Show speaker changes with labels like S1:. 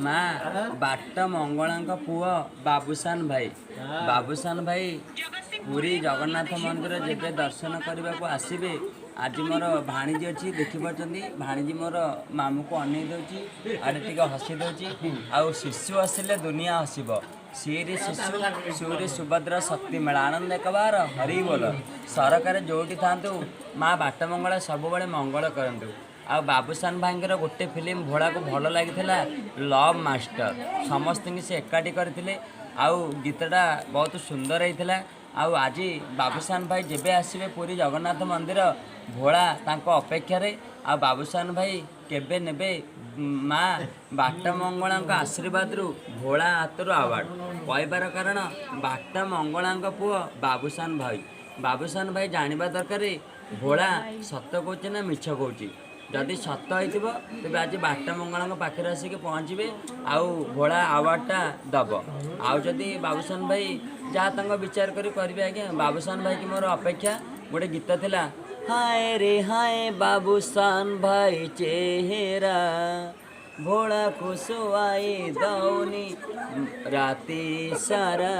S1: ମା ବାଟ ମଙ୍ଗଳାଙ୍କ ପୁଅ ବାବୁସାନ ଭାଇ। ବାବୁସାନ ଭାଇ ପୁରୀ ଜଗନ୍ନାଥ ମନ୍ଦିର ଯେବେ ଦର୍ଶନ କରିବାକୁ ଆସିବେ, ଆଜି ମୋର ଭାଣିଜୀ ଅଛି, ଦେଖିପାରୁଛନ୍ତି, ଭାଣିଜୀ ମୋର ମାମୁଁକୁ ଅନେଇ ଦେଉଛି, ଆଡ଼େ ଟିକେ ହସି ଦେଉଛି। ଆଉ ଶିଶୁ ହସିଲେ ଦୁନିଆ ହସିବ। ସିରେ ଶିଶୁ, ସୁରେ ସୁଭଦ୍ରା, ଶକ୍ତି ମେଳା, ଆନନ୍ଦ ଏକବାର ହରି ବୋଲ। ସରକାର ଯେଉଁଠି ଥାଆନ୍ତୁ, ମା ବାଟମଙ୍ଗଳା ସବୁବେଳେ ମଙ୍ଗଳ କରନ୍ତୁ। ଆଉ ବାବୁସାନ ଭାଇଙ୍କର ଗୋଟେ ଫିଲ୍ମ ଭୋଳାକୁ ଭଲ ଲାଗିଥିଲା, ଲଭ୍ ମାଷ୍ଟର। ସମସ୍ତଙ୍କୁ ସେ ଏକାଠି କରିଥିଲେ ଆଉ ଗୀତଟା ବହୁତ ସୁନ୍ଦର ହେଇଥିଲା। ଆଉ ଆଜି ବାବୁସାନ ଭାଇ ଯେବେ ଆସିବେ ପୁରୀ ଜଗନ୍ନାଥ ମନ୍ଦିର, ଭୋଳା ତାଙ୍କ ଅପେକ୍ଷାରେ। ଆଉ ବାବୁସାନ ଭାଇ କେବେ ନେବେ ମା ବାଟ ମଙ୍ଗଳାଙ୍କ ଆଶୀର୍ବାଦରୁ ଭୋଳା ହାତରୁ ଆୱାର୍ଡ଼? କହିବାର କାରଣ, ବାଟ ମଙ୍ଗଳାଙ୍କ ପୁଅ ବାବୁସାନ ଭାଇ। ବାବୁସାନ ଭାଇ ଜାଣିବା ଦରକାର ଭୋଳା ସତ କହୁଛି ନା ମିଛ କହୁଛି। ଯଦି ସତ ହେଇଥିବ, ତେବେ ଆଜି ବାଟ ମଙ୍ଗଳାଙ୍କ ପାଖରେ ଆସିକି ପହଞ୍ଚିବେ ଆଉ ଭୋଳା ଆୱାର୍ଡ଼ଟା ଦବ। ଆଉ ଯଦି ବାବୁସାନ ଭାଇ ଯାହା ତାଙ୍କ ବିଚାର କରି କରିବେ ଆଜ୍ଞା, ବାବୁସାନ ଭାଇକି ମୋର ଅପେକ୍ଷା। ଗୋଟେ ଗୀତ ଥିଲା, ହାୟ ରେ ହାୟ ବାବୁସାନ ଭାଇ ଚେହେରା, ଭୋଳାକୁ ଶୁଆଇ ଦଉନି ରାତି ସାରା।